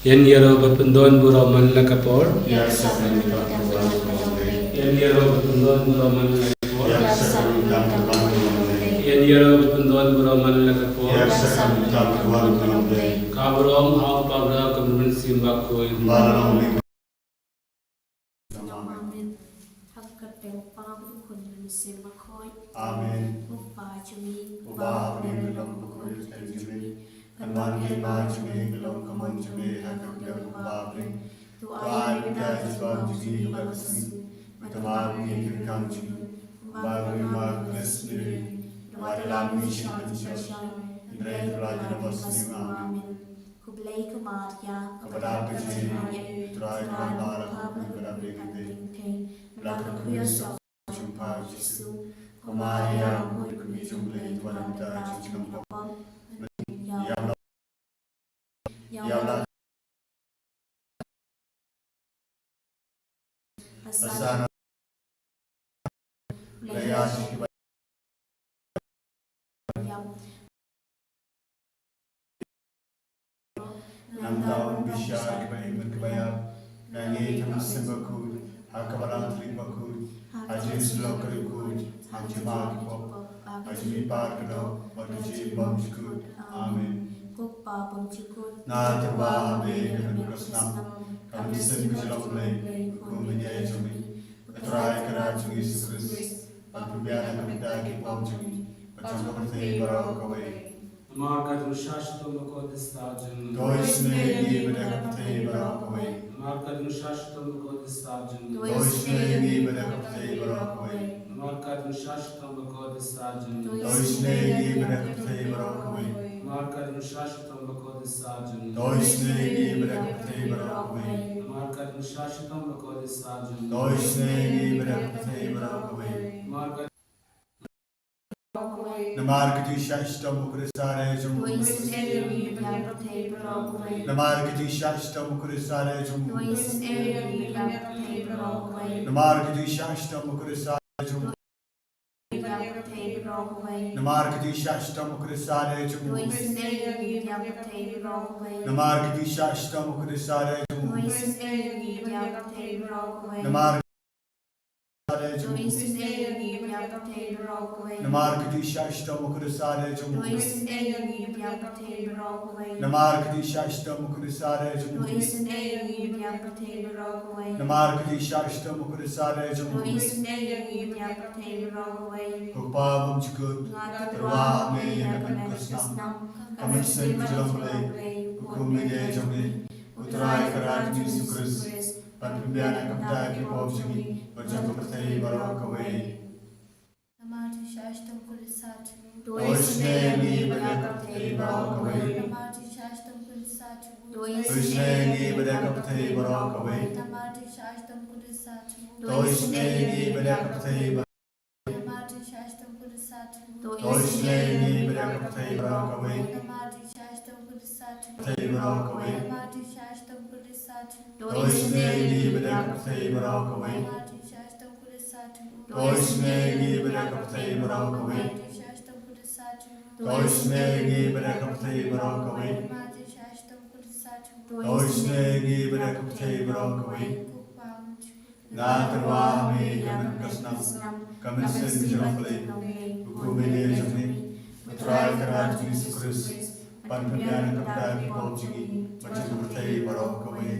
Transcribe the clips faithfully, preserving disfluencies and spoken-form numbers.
Ïa ngi ïaroh bad pyndon burom man la ka por. Ïa ngi ïaroh bad pyndon burom man la ka por. Ïa ngi ïaroh bad pyndon burom man la ka por. Ka burom ha u Kpa, u Khun bad u Mynsiem Bakhuid. Amen. Ha ka kyrteng u Kpa bad u Khun bad u Mynsiem Bakhuid. Amen. U Kpa jong ngi uba ha bneng, ka long ka bakhuid ka kyrteng jong me. Kan wan ka hima jong me, kan long ka mon jong me ha ka pdeng jong u Kpa bneng. To ai ïa ngi mynta ka jingpynbam jong ngi kaba la ka sngi. Bad to map ïa ngi ki ryngkang jong ngi, kumba ka ri Mar ka Khrist Mary, kaba la lam ïa ngi sha ka jingshisha. Hynrei to la ïa ngi na ka bor sniew. Amen. Khublei ko Maria, kaba dap ka jingaiei, U Trai u don bad pha, bad pha ka dap ka ïing ka dap ka ïing. Bad la ka kyrkhu ïa u sawdong jong pha u Jisu. Ko Maria, ko Kmie jong U Blei, to wad ïa ngi kita ki nongpop. Ïa la, ïa la Asana. Nangta un bishar kiba im bad kiba ïap na ngi, ha ka mynsiem bakhuid, ha ka balang thylliej bakhuid, ha ka jingïasyllok ka riewkhuid, ha ka jingma ki pop, ha ka jingmihpat ka doh bad ka jingim bymjukut. Amen. Ko Kpa bymjukut, nga tyrwa ha me, ka myn ka snam, ka mynsiem ka jinglong Blei, u Khun baieit jong me, U Trai Kynrad jong ngi Jisu Khrist, ban pynbiang ïa ka bynta ki pop jong ngi bad jong ka pyrthei baroh kawei. Namar ka jingshisha shitom bakhuid ka jong U. To isynei ïa ngi bad ïa ka pyrthei baroh kawei. Namar ka jingshisha shitom bakhuid ka jong U. To isynei ïa ngi bad ïa ka pyrthei baroh kawei. Namar ka jingshisha shitom bakhuid ka jong U. To isynei ïa ngi bad ïa ka pyrthei baroh kawei. Namar ka jingshisha shitom bakhuid ka jong U. To isynei ïa ngi bad ïa ka pyrthei baroh kawei. Namar ka jingshisha shitom bakhuid ka jong U. To isynei ïa ngi bad ïa ka pyrthei baroh kawei. Namar ka Namar ka jingshisha shitom bakhuid ka jong U. To isynei ïa ngi bad ïa ka pyrthei baroh kawei. Namar ka jingshisha shitom bakhuid ka jong U. To isynei ïa ngi bad ïa ka pyrthei baroh kawei. Namar ka jingshisha shitom bakhuid ka jong U. Bad ïa ka pyrthei baroh kawei. Namar ka jingshisha shitom bakhuid ka jong U. To isynei ïa ngi bad ïa ka pyrthei baroh kawei. Namar ka jingshisha shitom bakhuid ka jong U. To isynei ïa ngi bad ïa ka pyrthei baroh kawei. Namar To isynei ïa ngi bad ïa ka pyrthei baroh kawei. Namar ka jingshisha shitom bakhuid ka jong U. To isynei ïa ngi bad ïa ka pyrthei baroh kawei. Namar ka jingshisha shitom bakhuid ka jong U. To isynei ïa ngi bad ïa ka pyrthei baroh kawei. Namar ka jingshisha shitom bakhuid ka jong U. To isynei ïa ngi bad ïa ka pyrthei baroh kawei. Ko Kpa bymjukut, nga tyrwa ha me ïa ka myn ka snam, ka mynsiem ka jinglong Blei, U Khun baieit jong me, U Trai Kynrad jong ngi Jisu Khrist, ban pynbiang ïa ka bynta ki pop jong ngi bad jong ka pyrthei baroh kawei. Namar ka jingshisha shitom bakhuid ka jong U. To isynei ïa ngi bad ïa ka pyrthei baroh kawei. Namar ka jingshisha shitom bakhuid ka jong U. To isynei ïa ngi bad ïa ka pyrthei baroh kawei. Namar ka jingshisha shitom bakhuid ka jong U. To isynei ïa ngi bad ïa ka pyrthei baroh Namar ka jingshisha shitom bakhuid ka jong U. To isynei ïa ngi bad ïa ka pyrthei baroh kawei. Namar ka jingshisha shitom bakhuid ka jong U. Pyrthei baroh kawei. Namar ka jingshisha shitom bakhuid ka jong U. To isynei ïa ngi bad ïa ka pyrthei baroh kawei. Namar ka jingshisha shitom bakhuid ka jong U. To isynei ïa ngi bad ïa ka pyrthei baroh kawei. Namar ka jingshisha shitom bakhuid ka jong U. To isynei ïa ngi bad ïa ka pyrthei baroh kawei. Namar ka jingshisha shitom bakhuid ka jong U. To isynei ïa ngi bad ïa ka pyrthei baroh kawei. Ko Kpa bymjukut. Nga tyrwa ha me ïa ka myn ka snam, ka mynsiem ka jinglong Blei, U Khun baieit jong ngi, U Trai Kynrad jong ngi Jisu Khrist, ban pynbiang ïa ka bynta ki pop jong ngi bad jong ka pyrthei baroh kawei.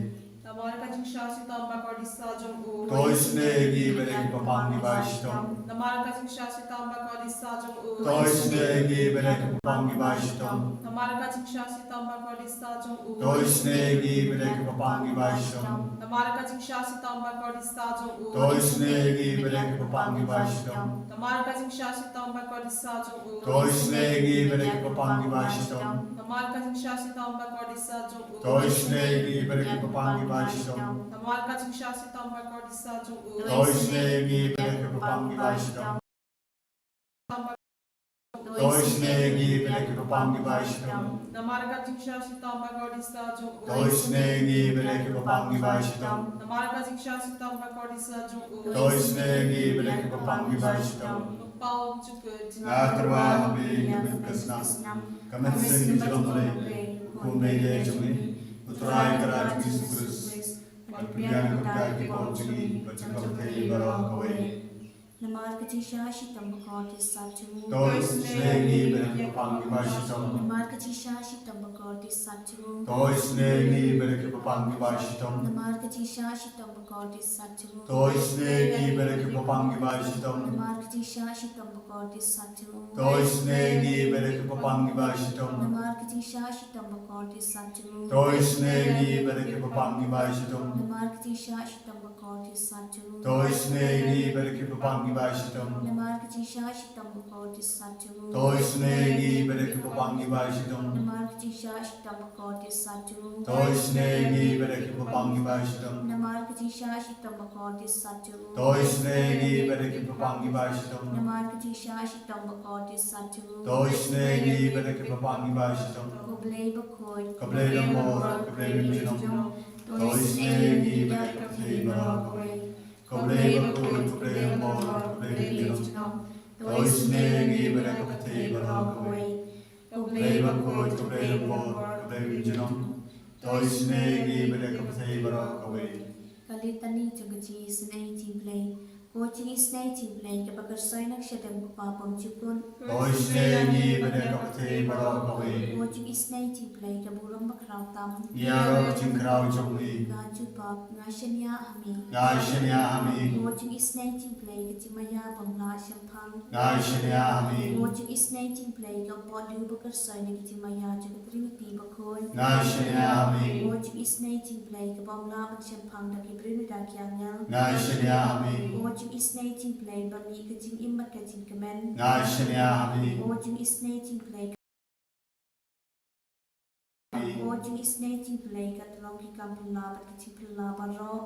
Namar ka jingshisha shitom bakhuid ka jong U. To isynei ïa ngi bad ïa ki bapang ki bai shitom. Namar ka jingshisha shitom bakhuid ka jong U. To isynei ïa ngi bad ïa ki bapang ki bai shitom. Namar ka jingshisha shitom bakhuid ka jong U. To isynei ïa ngi bad ïa ki bapang ki bai shitom. Namar ka jingshisha shitom bakhuid ka jong U. To isynei ïa ngi bad ïa ki bapang ki bai shitom. Namar ka jingshisha shitom bakhuid ka jong U. To isynei ïa ngi bad ïa ki bapang ki bai shitom. Namar ka jingshisha shitom bakhuid ka jong U. To isynei ïa ngi bad ïa ki bapang ki bai shitom. Namar ka jingshisha shitom bakhuid ka jong U. To isynei ïa ngi bad ïa ki bapang ki bai shitom. To isynei ïa ngi bad ïa ki bapang ki bai shitom. Namar ka jingshisha shitom bakhuid ka jong U. To isynei ïa ngi bad ïa ki bapang ki bai shitom. Namar ka jingshisha shitom bakhuid ka jong U. To isynei ïa ngi bad ïa ki bapang ki bai shitom. Ko Kpa bymjukut. Nga tyrwa ha me ïa ka myn ka snam, ka mynsiem ka jinglong Blei, U Khun baieit jong ngi, U Trai Kynrad Jisu Khrist, ban pynbiang na ka bynta ki bor jong ngi bad jong ka pyrthei baroh kawei. Namar ka jingshah shitom bakordit sat jong u. To isynei ïa ngi ba dei ki bapang kiba shitom. Namar ka jingshah shitom bakordit sat jong u. To isynei ïa ngi ba dei ki bapang kiba shitom. Namar ka jingshah shitom bakordit sat jong u. To isynei ïa ngi ba dei ki bapang kiba shitom. Namar ka jingshah shitom bakordit sat jong u. To isynei ïa ngi ba dei ki bapang kiba shitom. Namar ka jingshah shitom bakordit sat jong u. To isynei ïa ngi ba dei ki bapang kiba shitom. Namar ka jingshah shitom bakordit sat jong u. To isynei ïa ngi ba dei ki bapang kiba shitom. Namar ka jingshah shitom bakordit sat jong u. To isynei ïa ngi ba dei ki bapang kiba shitom. Namar ka jingshah shitom bakordit sat jong u. To isynei ïa ngi ba dei ki bapang kiba shitom. Namar ka jingshah shitom bakordit sat jong u. To isynei ïa ngi ba dei ki bapang kiba shitom. Namar ka jingshah shitom bakordit sat jong u. To isynei ïa ngi ba dei ki bapang kiba shitom. Ko Blei bakhuid. Ko Blei longmor, ko Blei mynjynong. To isynei ïa ngi ba dei ka pyrthei baroh kawei. Ko Blei bakhuid, ko Blei longmor, ko Blei mynjynong. To isynei ïa ngi ba dei ka pyrthei baroh kawei. Ko Blei bakhuid, ko Blei longmor, ko Blei mynjynong. To isynei ïa ngi ba dei ka pyrthei baroh kawei. Ka Litani jong ka jingisynei jong U Blei. Ko jingisynei jong U Blei kaba kyrsoi na ka shadem u Kpa bymjukut. To isynei ïa ngi ba dei ka pyrthei baroh kawei. Ko jingisynei jong U Blei ka burom bakhraw tam. Ïaroh ka jingkhraw jong ngi. Nga jubab, nga shaniah ha me. Nga shaniah ha me. Ko jingisynei jong U Blei ka jingmaïa bym lah shemphang. Nga shaniah ha me. Ko jingisynei jong U Blei ka Upawllu ba kyrsoi na ka jingmaïa jong ka Trinity bakhuid. Nga shaniah ha me. Ko jingisynei jong U Blei ka bym lah ban shemphang da ki briew ne da ki angel. Nga shaniah ha me. Ko jingisynei jong U Blei ba mih ka jingim bad ka jingkmen. Nga shaniah ha me. Ko jingisynei jong U Blei Ko jingisynei jong U Blei ka tyllong ki kam phylla bad ki jingphylla baroh.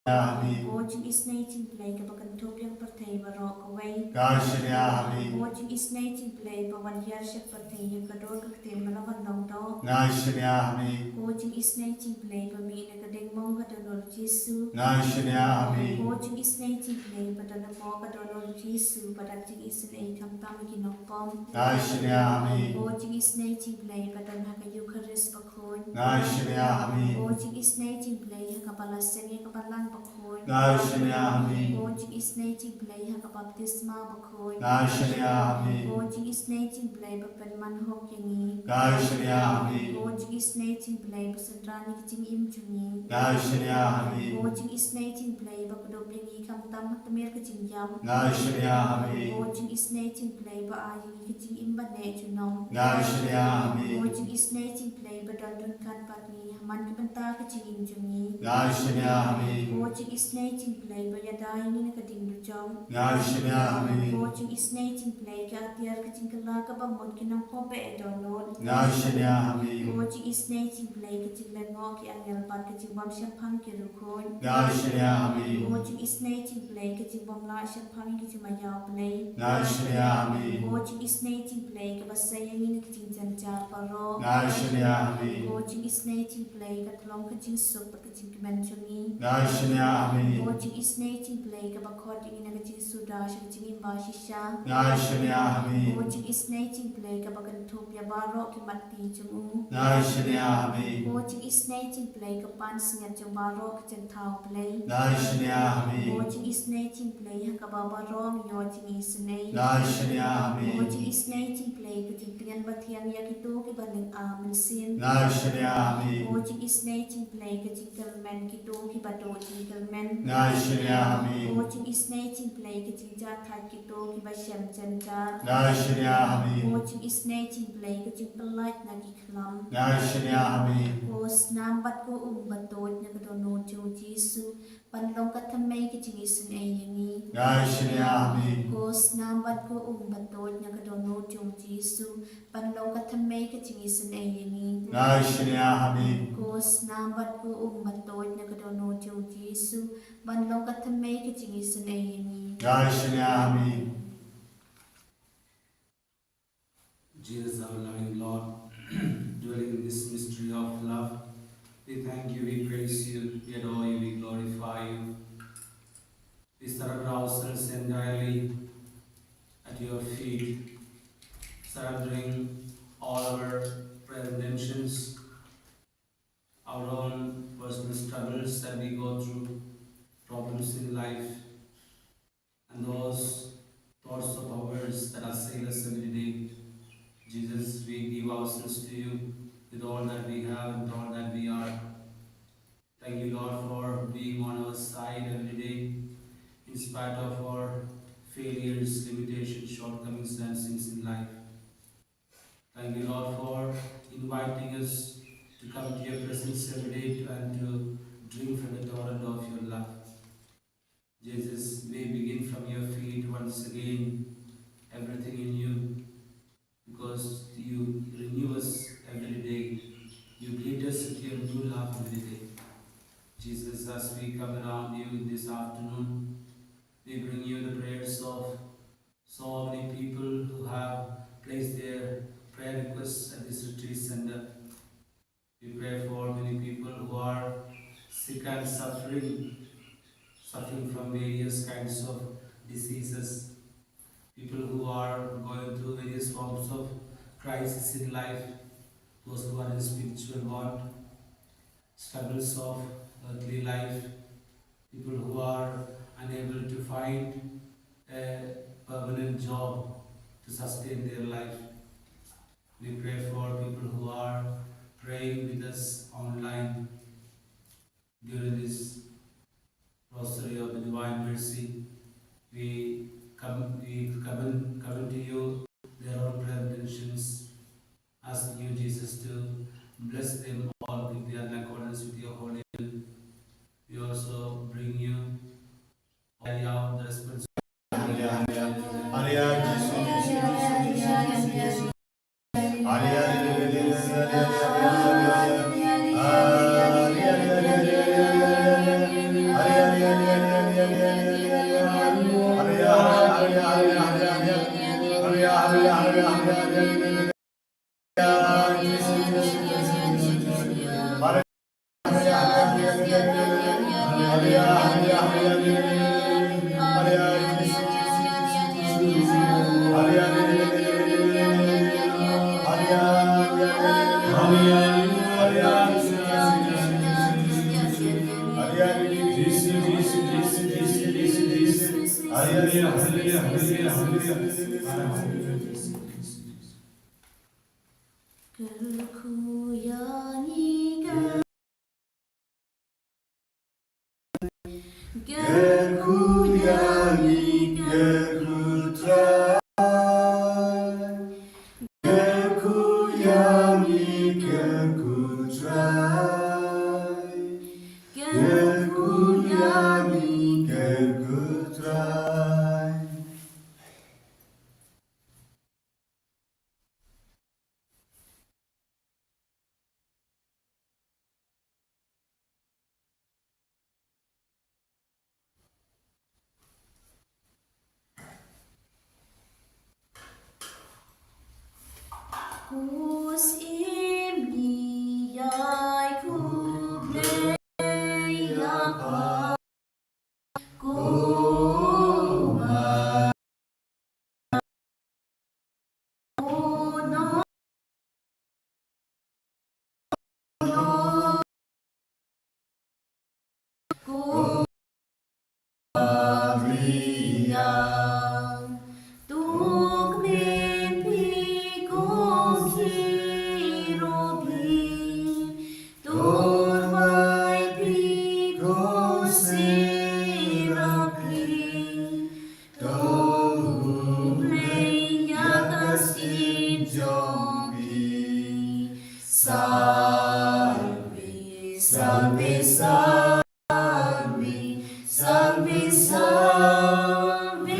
Nga shaniah ha me. Ko jingisynei jong U Blei kaba kynthup ïa ka pyrthei baroh kawei. Nga shaniah ha me. Ko jingisynei jong U Blei ba wan hiar sha ka pyrthei ïa ka dur ka ktien ba la wan long doh. Nga shaniah ha me. Ko jingisynei jong U Blei ba mih na ka diengmong ka dohnud u Jisu. Nga shaniah ha me. Ko jingisynei jong U Blei ba don hapoh ka dohnud u Jisu ba dap jingisynei khamtam ïa ki nongpop. Nga shaniah ha me. Ko jingisynei jong U Blei ba don ha ka Eukharist bakhuid. Nga shaniah ha me. Ko jingisynei jong U Blei ha kaba la seng ïa ka Balang bakhuid. Nga shaniah ha me. Ko jingisynei jong U Blei ha ka baptisma bakhuid. Nga shaniah ha me. Ko jingisynei jong U Blei ba pynman hok ïa ngi. Nga shaniah ha me. Ko jingisynei jong U Blei ba synran ïa ka jingim jong ngi. Nga shaniah ha me. Ko jingisynei jong U Blei ba kdup ïa ngi khamtam ha tmier ka jingïap. Nga shaniah ha me. Ko jingisynei jong U Blei ba ai ïa ngi ka jingim ba neh junom. Nga shaniah ha me. Ko jingisynei jong U Blei ba don ryngkat bad ngi ha man ka bynta ka jingim jong ngi. Nga shaniah ha me. Ko jingisynei jong U Blei ba ïada ïa ngi na ka ding dujok. Nga shaniah ha me. Ko jingisynei jong U Blei ka atiar ka jingkylla kaba mut ki nongpop ba eh dohnud. Nga shaniah ha me. Ko jingisynei jong U Blei ka jinglyngngoh ki angel bad ka jingbym shemphang ki riewkhuid. Nga shaniah ha me. Ko jingisynei jong U Blei ka jingbym lah shemphang ïa ka jingmaïa U Blei. Nga shaniah ha me. Ko jingisynei jong U Blei kaba sei ïa ngi na ki jingjynjar baroh. Nga shaniah ha me. Ko jingisynei jong U Blei ka tyllong ka jingsuk bad ka jingkmen jong ngi. Nga shaniah ha me. Ko jingisynei jong U Blei kaba khot ïa ngi na ka jingsuda sha ka jingim ba shisha. Nga shaniah ha me. Ko jingisynei jong U Blei kaba kynthup ïa baroh ki mat jong u. Nga shaniah ha me. Ko jingisynei jong U Blei ka pansngiat jong baroh ki jingthaw Blei. Nga shaniah ha me. Ko jingisynei jong U Blei ha kaba baroh ngi ïoh jingisynei. Nga shaniah ha me. Ko jingisynei jong U Blei ka jingpynïaid ba thiang ïa kito kiba lynga mynsiem. Nga shaniah ha me. Ko jingisynei jong U Blei ka jingkyrmen kito kiba duh jingkyrmen. Nga shaniah ha me. Ko jingisynei jong U Blei ka jingjahthait kito kiba shem jynjar. Nga shaniah ha me. Ko jingisynei jong U Blei ka jingpyllait na ki Nga shaniah ha me. Ko snam bad ko um ba tuid na ka dohnud jong u Jisu, ban long ka thymmei ka jingisynei ïa ngi. Nga shaniah ha me. Ko snam bad ko um ba tuid na ka dohnud jong u Jisu, ban long ka thymmei ka jingisynei ïa ngi. Nga shaniah ha me. Ko snam bad ko um ba tuid na ka dohnud jong u Jisu, ban long ka thymmei ka jingisynei ïa ngi. Nga shaniah ha me. Jesus, our loving Lord, dwelling in this mystery of love, we thank you, we praise you, we adore you, we glorify you. We surrender ourselves entirely at your feet, surrendering all our prayer intentions, struggles that we go through, problems in life, and those thoughts of ours that assail us every day. Jesus, we give ourselves to you with all that we have and all that we are. Thank you, Lord, for being on our side every day, in spite of our failures, limitations, shortcomings, and sins in life. Thank you, Lord, for inviting us to come to your presence every day and to drink from the torrent of your love. Jesus, we begin from your feet once again, everything in you, because you renew us every day. You greet us with your new love every day. Jesus, as we come around you this afternoon, we bring you the prayers of so many people who have placed their prayer requests at this retreat center. We pray for many people who are sick and suffering, suffering from various kinds of diseases, people who are going through various forms of crisis in life, those who are in spiritual want, struggles of earthly life, people who are unable to find a permanent job to sustain their life. We pray for people who are praying with us online during this Rosary of the Divine Mercy. We come, we come, in, come to you their own prayer intentions, asking you, Jesus, to bless them all with their in accordance with your holy will. We also bring you all the response. Kyrkhu ïa ngi, kyrkhu ïa ngi, kyrkhu Trai. Kyrkhu ïa ngi, kyrkhu Trai. Kyrkhu ïa ngi, kyrkhu Trai. Kus im ni yai khublei ïa pha. Salve, salve, salve, salve, salve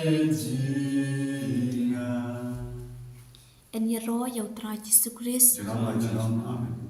Regina. Yn ïaroh ïa U Trai Jisu Khrist. Junom la junom. Amen.